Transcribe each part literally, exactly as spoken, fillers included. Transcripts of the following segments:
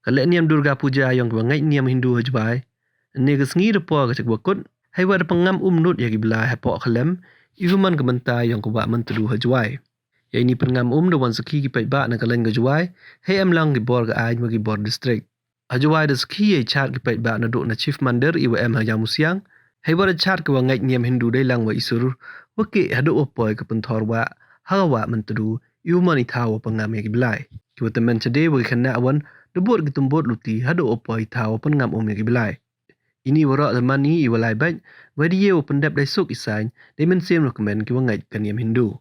Ka lehniam Durga Puja yong kiwa ngait niam Hindu ha Jowai, ynne ka sngi da poi ka cha kawa kut, heiwa da pyngngam um nud ya ki blai hapoh khlem, iwa man ka bynta yong ka Wah Myntdu ha Jowai. Ya ini pyngngam um da wan sakhi ki paidbah na ka laiñ ka Jowai, hei emlang ki bor ka aiñ wa ki bor district. Ha Jowai da sakhi yei chaad ki paidbah nadooh na Chief Mandir iwa em ha Iawmusiang, heiwa da chaad kiwa ngait niam Hindu deilang wa i sur, wa kieh hadooh wa poi ka pynthor wah ha ka Wah Myntdu, iwa man i thaw wa pyngngam ya ki blai. Kiwa tymmen chade wa ki khynnah wan da bood ki tymbood luti hadooh wa poi i thaw wa pyngngam um ya ki blai. Ini waroh da man i iwa lai bait, wa da ye wow pyndep dei suk i saiñ, dei mynsiem wa kmen kiwa ngait ka niam Hindu.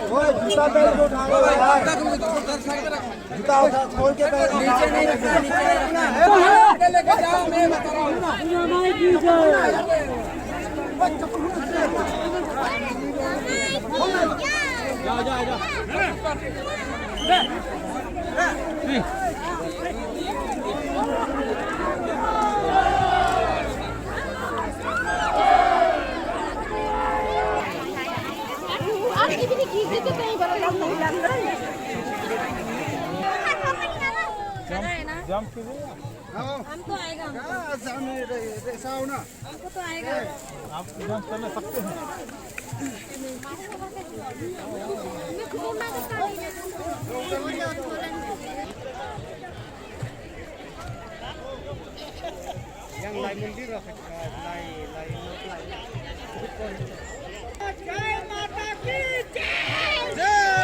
ओए, जूता पहन के उठा लो यार। जूता उठा, खोल के पहन। नीचे नहीं रखना, नीचे नहीं रखना। जा, जा, जा। जंप, जंप कीजिए। हाँ। हम तो आएगा, हमको। क्या जाम है, रे, रे, साव ना। हमको तो आएगा। आप जंप करना सकते हैं। Yang lai मंदिर रह सकता है, lai, lai, lai। जय माता की जय। जय।